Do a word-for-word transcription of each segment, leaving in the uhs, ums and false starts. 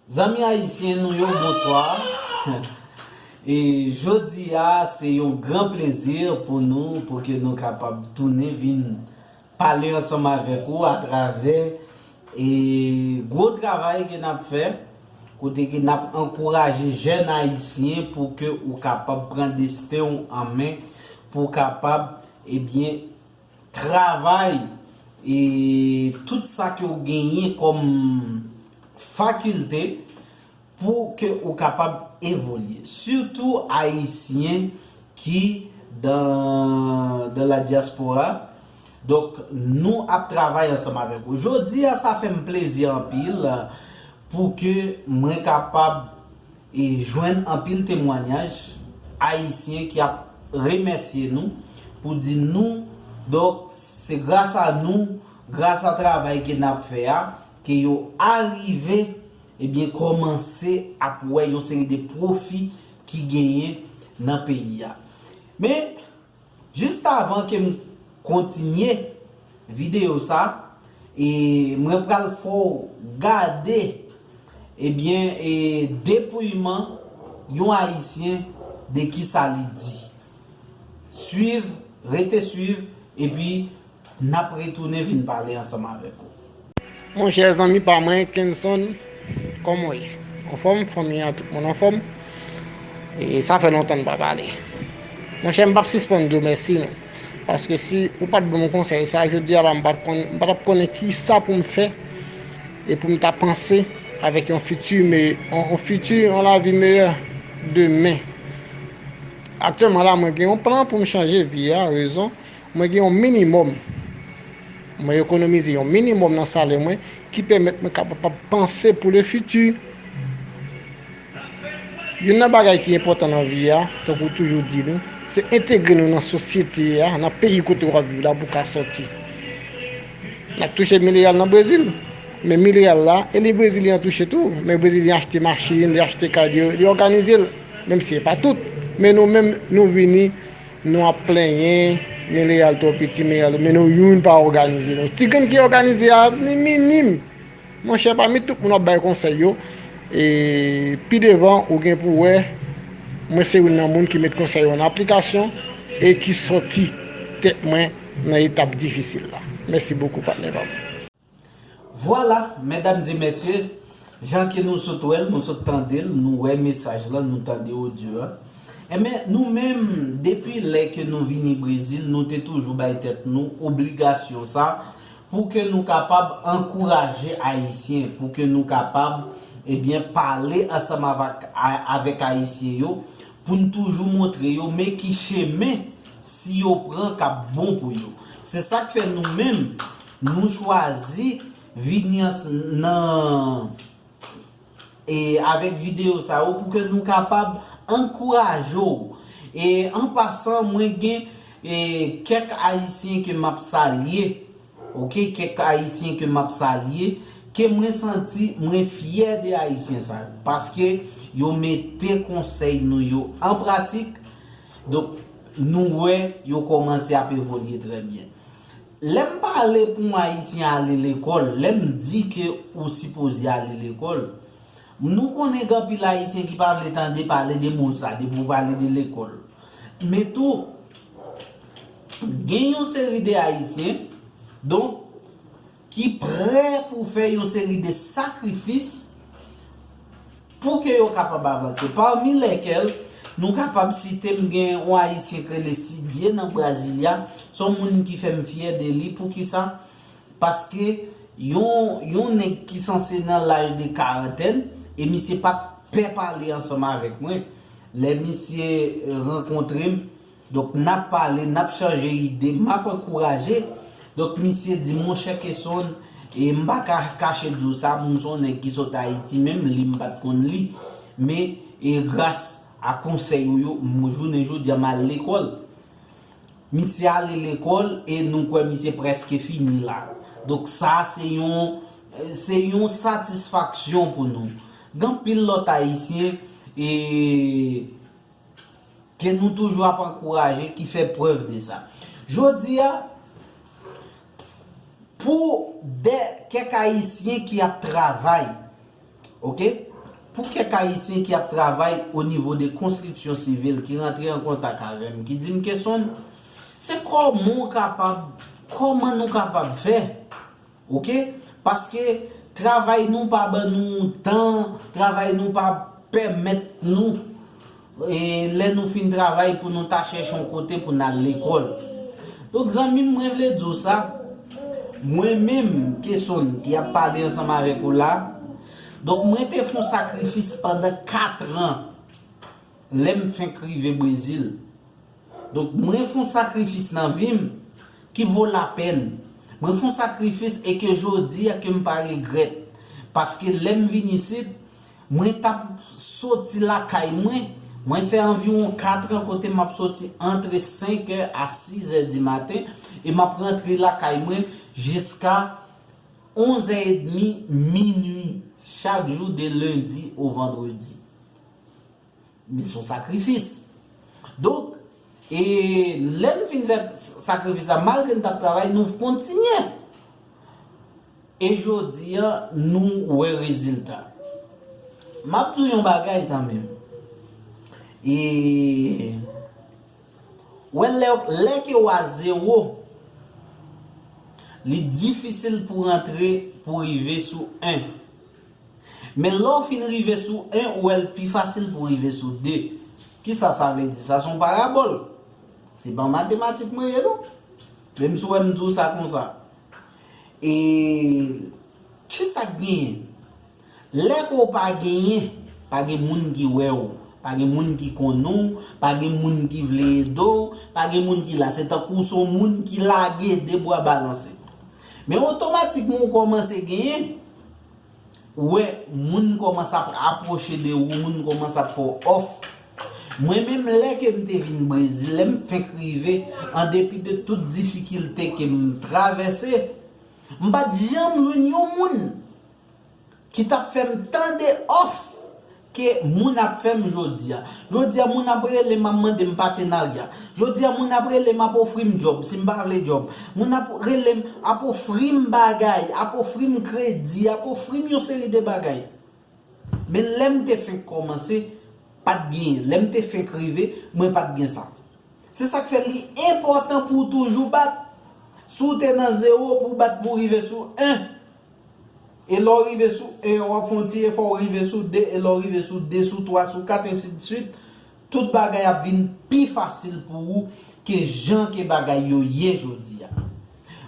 Zanmi ayisyen nou yo, bonswa. E jodi a, se yon gran plezi pou nou, pou ke nou kapab tounen vin pale ansanm avèk ou atravè e gwo travay ke n ap fè, kote ke n ap ankouraje jèn ayisyen pou ke ou kapab pran desten w an men, pou w kapab, ebyen, travay e tout sa ke w genyen kòm fakilte pou ke ou kapab evolye. Sitou ayisyen ki dan, dan la diaspora. Donk, nou ap travay ansanm avèk ou. Jodi a, sa fè m plezi anpil pou ke mwen kapab e jwenn anpil temwanyaj ayisyen ki ap remèsye nou pou di nou, donk, se gras a nou, gras a travay ke n ap fè a, ke yo arive, ebyen, kòmanse ap wè yon seri de pwofi ki genyen nan peyi a. Men, jis avan ke m kontinye videyo sa, e mwen pral fè w gade, ebyen, e depouyman yon ayisyen de kisa li di. Swiv, rete swiv, epi n ap retounen vin pale ansanm avèk ou. Monchè zanmi pa mwen, Kenson, kòman w ye? Anfòm, fanmi an, tout moun anfòm? E sa fè lontan n pa pale. Monchè, m p ap sispann di w mèsi, non. Paske si ou pa t ban m konsèy sa, jodi a la, m pa t konn, m pa t ap konnen kisa pou m fè e pou m ta panse avèk yon fiti, me, yon, yon fiti, yon lavi meyè demen. Aktyèlman la, mwen gen yon plan pou m chanje vi a, rezon, mwen gen yon minimòm. Mwen ekonomize yon minimòm nan salè mwen ki pèmèt mwen kapab panse pou le fiti. Youn nan bagay ki enpòtan nan vi a, tankou toujou di nou, se entegre nou nan sosyete a, nan peyi kote w ap viv la pou w ka sòti. N ap touche mileyal nan Brezil, men mileyal la, e li Brezilyen an touche tou, men Brezilyen achte machin, li achte kay, li, li òganize l, menm si se pa tout. Men nou menm, nou vini, nou ap plenyen, mileyal twò piti, mileyal, men nou youn pa òganize. Nou ti grenn ki òganize a, li minim. Monchè, pami tout moun w ap bay konsèy yo, e pi devan, ou gen pou wè, mwen se youn nan moun ki met konsèy yo an aplikasyon e ki sòti tèt mwen nan etap difisil la. Mèsi bokou, patnè pa m. Vwala, medam e mesye, jan ke nou sot wè l, nou sot tande l, nou wè mesaj lan, nou tande odyo a. Enben, nou menm, depi lè ke nou vini Brezil, nou te toujou bay tèt nou obligasyon sa, pou ke nou kapab ankouraje Ayisyen, pou ke nou kapab, ebyen, pale ansanm avèk, a-, avèk Ayisyen yo, pou n toujou montre yo, men ki chemen, si yo pran, k ap bon pou yo. Se sa k fè nou menm, nou chwazi vini ans-, nan, e avèk videyo sa yo pou ke nou kapab ankouraje w. E an pasan, mwen gen, e, kèk Ayisyen ke m ap salye, oke, kèk Ayisyen ke m ap salye, ke mwen santi mwen fyè de Ayisyen sa yo, paske yo mete konsèy nou yo an pratik, donk nou wè yo kòmanse ap evolye trè byen. Lè m pale pou yon Ayisyen ale lekòl, lè m di ke ou sipoze ale lekòl, nou konnen gen anpil Ayisyen ki pa vle tande pale de mo sa, depi w pale de lekòl. Men tou, gen yon seri de Ayisyen, donk, ki prè pou fè yon seri de sakrifis pou ke yo kapab avanse. Pami lèkèl, nou kapab site, m gen yon Ayisyen k rele Sidye nan Brasilia, se yon moun ki fè m fyè de li. Poukisa? Paske yon, yon nèg ki sanse nan laj de karantèn, e misye pa t pè pale ansanm avèk mwen. Lè misye, e, rankontre m, donk, n ap pale, n ap chanje ide, m ap ankouraje. Donk, misye di, monchè Kesonn, e m pa ka kache di w sa, m se yon nèg ki sot Ayiti menm, li m pa t konn li. Men, e gras a konsèy ou yo, m jounen jodi a m al lekòl. Misye ale lekòl e nou kwè misye prèske fini la. Donk, sa se yon, se yon satisfaksyon pou nou. Gen anpil lòt Ayisyen, e ke nou toujou ap ankouraje, ki fè prèv de sa. Jodi a, pou de, kèk Ayisyen ki ap travay, oke? Pou kèk Ayisyen ki ap travay o nivo de konstriksyon sivil ki rantre an kontak avè m, ki di m, Kesonn, se kòman w kapab, kòman nou kapab fè, oke? Paske travay nou pa ban nou tan, travay nou pa pèmèt nou, e, lè nou fin travay pou nou ta chèche yon kote pou n al lekòl. Donk, zanmi m, mwen vle di w sa, mwen menm, Kesonn, ki ap pale ansanm avèk ou la, donk, mwen te fè yon sakrifis pandan kat an, lè m fenk rive Brezil. Donk, mwen fè yon sakrifis nan vi m ki vo lapèn. Mwen fè yon sakrifis e ke jodi a ke m pa regrèt. Paske lè m vin isit, mwen t ap soti lakay mwen, mwen fè anviwon kat an kote m ap soti antre senk è a sis è di maten e m ap rantre lakay mwen jiska onz è edmi, minui, chak jou de lendi o vandredi. Men se yon sakrifis. Donk, e lè n fin fè sakrifis la, malgre n t ap travay, nou kontinye. E jodi a, nou wè rezilta. M ap di w yon bagay, zanmi m. E wè, lè, lè ke w a zewo, li difisil pou rantre, pou rive sou en. Men lè w fin rive sou en, ou wè l pi fasil pou rive sou de. Kisa sa vle di? Sa se yon parabòl. Se pa matematik mwen ye, non. Menm si w wè m di w sa konsa. E kisa k genyen? Lè ke w pa genyen, pa gen moun ki wè w, pa gen moun ki konnen w, pa gen moun ki vle ede w, pa gen moun ki la. Se tankou w se yon moun ki lage de bra balanse. Men otomatikman w kòmanse genyen, ou wè, moun kòmanse ap apwoche de ou, moun kòmanse ap fè w òf. Mwen menm, lè ke m te vin Brezil, lè m fenk rive, an depi de tout difikilte ke m travèse, m pa t janm jwenn yon moun ki t ap fè m tande òf ke moun ap fè m jodi a. Jodi a, moun ap rele m, ap mande m patenarya. Jodi a, moun ap rele m, ap ofri m djòb, si m pa vle djòb. Moun ap rele m, ap ofri m bagay, ap ofri m kredi, ap ofri m yon seri de bagay. Men lè m te fenk kòmanse, pa t genyen. Lè m te fenk rive, mwen pa t gen sa. Se sa k fè li enpòtan pou w toujou bat. Si w te nan zewo, pou w bat pou w rive sou en, e lè w rive sou en, w ap fè yon ti efò, w rive sou de, e lè w rive sou de, sou twa, sou kat, ensidswit, tout bagay ap vin pi fasil pou ou ke jan ke bagay yo ye jodi a.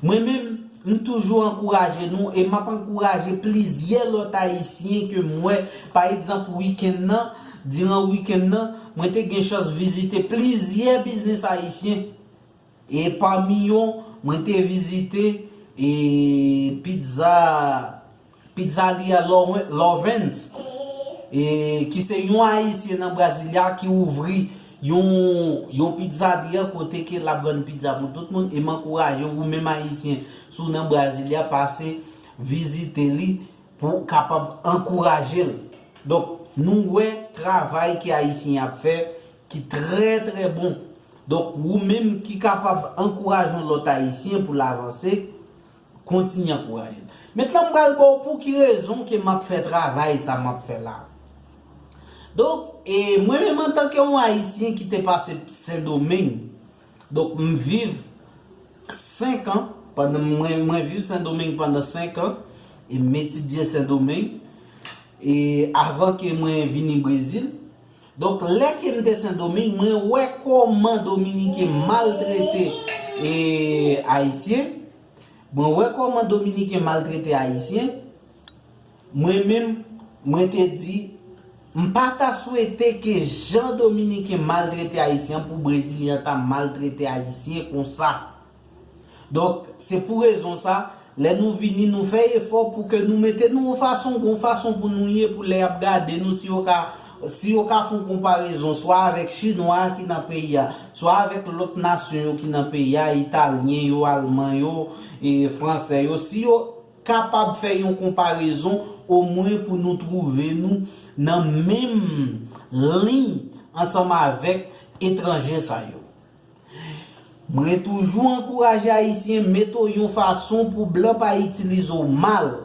Mwen menm, m toujou ankouraje nou e m ap ankouraje plizyè lòt Ayisyen ke m wè, pa egzanp, wikenn nan, diran wikenn nan, mwen te gen chans vizite plizyè biznis ayisyen. E pami yo, mwen te vizite, e, pizza, Pizzaria Loven-, Lovens, e, ki se yon Ayisyen nan Brasilia ki ouvri yon, yon pizzaria kote ke l ap vann pizza pou tout moun. E m ankouraje w, ou menm Ayisyen, si w nan Brasilia, pase vizite li pou w kapab ankouraje l. Donk, nou wè travay ke Ayisyen ap fè ki trè, trè bon. Donk, ou menm ki kapab ankouraje yon lòt Ayisyen pou l avanse, kontinye ankouraje l. Mentnan, m pral ba w pou ki rezon ke m ap fè travay sa m ap fè la. Donk, e, mwen menm antanke yon Ayisyen ki te pase Sendomeng, donk, m viv senk an, pandan mwen, mwen viv Sendomeng pandan senk an, e m etidye Sendomeng, e avan ke mwen vini Brezil. Donk, lè ke m te Sendomeng, mwen wè kòman Dominiken maltrete, e, Ayisyen. Mwen wè kòman Dominiken maltrete Ayisyen. Mwen menm, mwen te di, m pa ta swete ke jan Dominiken maltrete Ayisyen pou Brezilyen ta maltrete Ayisyen konsa. Donk, se pou rezon sa, lè nou vini, nou fè efò pou ke nou mete nou yon fason, yon fason pou nou ye, pou lè y ap gade nou, si yo ka, si yo ka fè yon konparezon, swa avèk Chinwa a ki nan peyi a, swa avèk lòt nasyon yo ki nan peyi a, Italyen yo, Alman yo, e Fransè yo, si yo kapab fè yon konparezon, omwen pou nou twouve nou nan menm liy ansanm avèk etranje sa yo. Mwen toujou ankouraje Ayisyen mete w yon fason pou blan pa itilize w mal.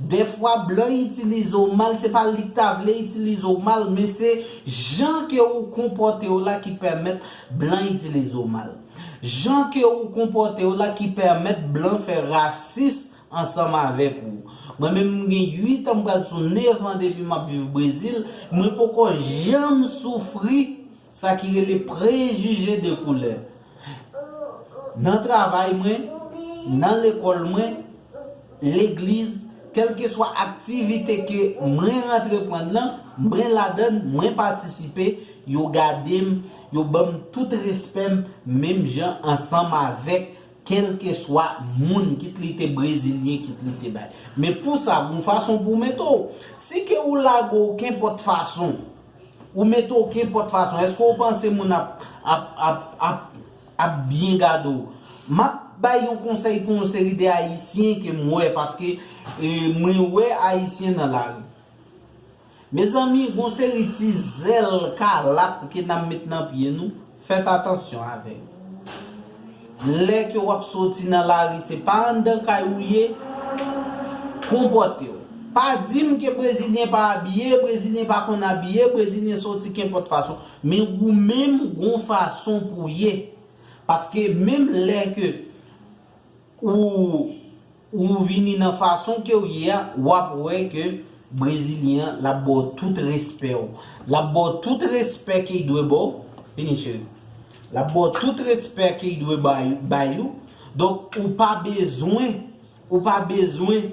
Dèfwa blan itilize w mal, se pa li k ta vle itilize w mal, men se jan ke ou konpòte w la ki pèmèt blan itilize w mal. Jan ke ou konpòte w la ki pèmèt blan fè rasis ansanm avèk ou. Mwen menm, m gen uit an, m pral sou nèf an depi m ap viv Brezil, mwen poko janm soufri sa ki rele prejije de koulè. Nan travay mwen, nan lekòl mwen, legliz, kèlkeswa aktivite ke mwen antreprann lan, mwen ladann, mwen patisipe, yo gade m, yo ban m tout respè m, menm jan ansanm avèk kèlkeswa moun, kit li te brezilyen, kit li te bay. Men pou sa, gon fason pou w mete w. Si ke ou lage w kenpòt fason, ou mete w kenpòt fason, èske w panse moun ap, ap, ap, ap, ap byen gade w? M ap bay yon konsèy pou yon seri de Ayisyen ke m wè, paske, e, mwen wè Ayisyen nan lari. Mezanmi, gon seri ti zèl kalap ke n ap met nan pye nou, fèt atansyon avè yo. Lè ke w ap soti nan lari, se pa anndan kay ou ye, konpòte w. Pa di m ke brezilyen pa abiye, brezilyen pa konn abiye, brezilyen soti kenpòt fason. Men ou menm, gon fason pou w ye. Paske menm lè ke ou, ou vini nan fason ke w ye a, w ap wè ke brezilyen an, l ap ba w tout respè w. L ap ba w tout respè ke l dwe ba w. Vini, cheri. L ap ba w tout respè ke l dwe bay, bay ou. Donk, ou pa bezwen, ou pa bezwen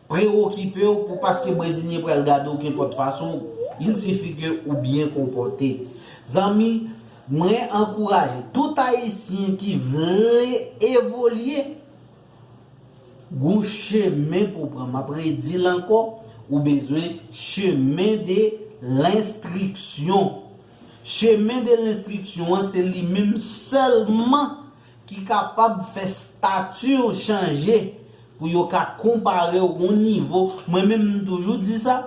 preokipe w pou paske brezilyen pral gade w kenpòt fason, il sifi ke ou byen konpòte. Zanmi, mwen ankouraje tout Ayisyen ki vle evolye, gon chemen pou w pran. M ap redi l ankò, ou bezwen chemen de lenstriksyon. Chemen de lenstriksyon an, se li menm sèlman ki kapab fè stati w chanje, pou yo ka konpare w yon nivo. Mwen menm, m toujou di sa,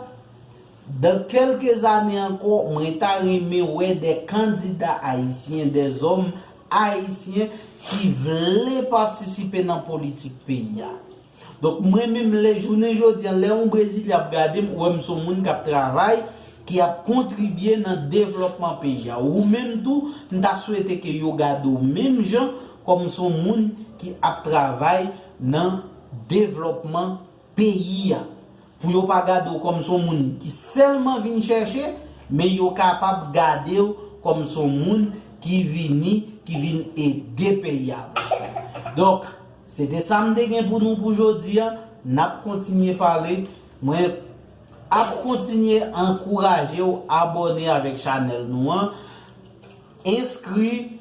dans quelques années encore, mwen ta renmen wè de kandida ayisyen, de zòm ayisyen ki vle patisipe nan politik peyi a. Donk, mwen menm, lè jounen jodi a, lè yon brezilyen ap gade m, wè m se yon moun k ap travay, ki ap kontribye nan devlòpman peyi a. Ou menm tou, m ta swete ke yo gade w menm jan, kòm se yon moun ki ap travay nan devlòpman peyi a. Pou yo pa gade w kòm se yon moun ki sèlman vin chèche, men yo kapab gade w kòm se yon moun ki vini, ki vin ede peyi a avanse. Donk, se te sa m te gen pou nou pou jodi a. N ap kontinye pale. Mwen ap kontinye ankouraje w abòne avèk chanèl nou an. Enskri,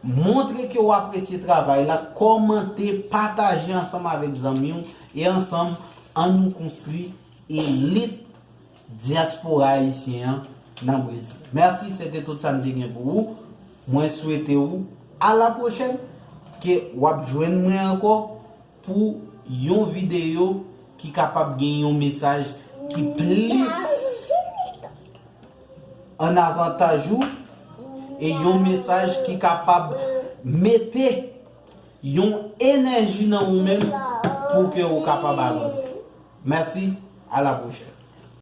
montre ke w apresye travay la, kòmante, pataje ansanm avèk zanmi w, e ansanm, ann nou konstwi elit dyaspora ayisyen an nan Brezil. Mèsi, se te tout sa m te gen pou ou. Mwen swete ou a la pwochèn, ke w ap jwenn mwen ankò pou yon videyo ki kapab gen yon mesaj ki plis an avantaj ou, e yon mesaj ki kapab mete yon enèji nan ou menm pou ke ou kapab avanse. Mèsi, a la pwochèn.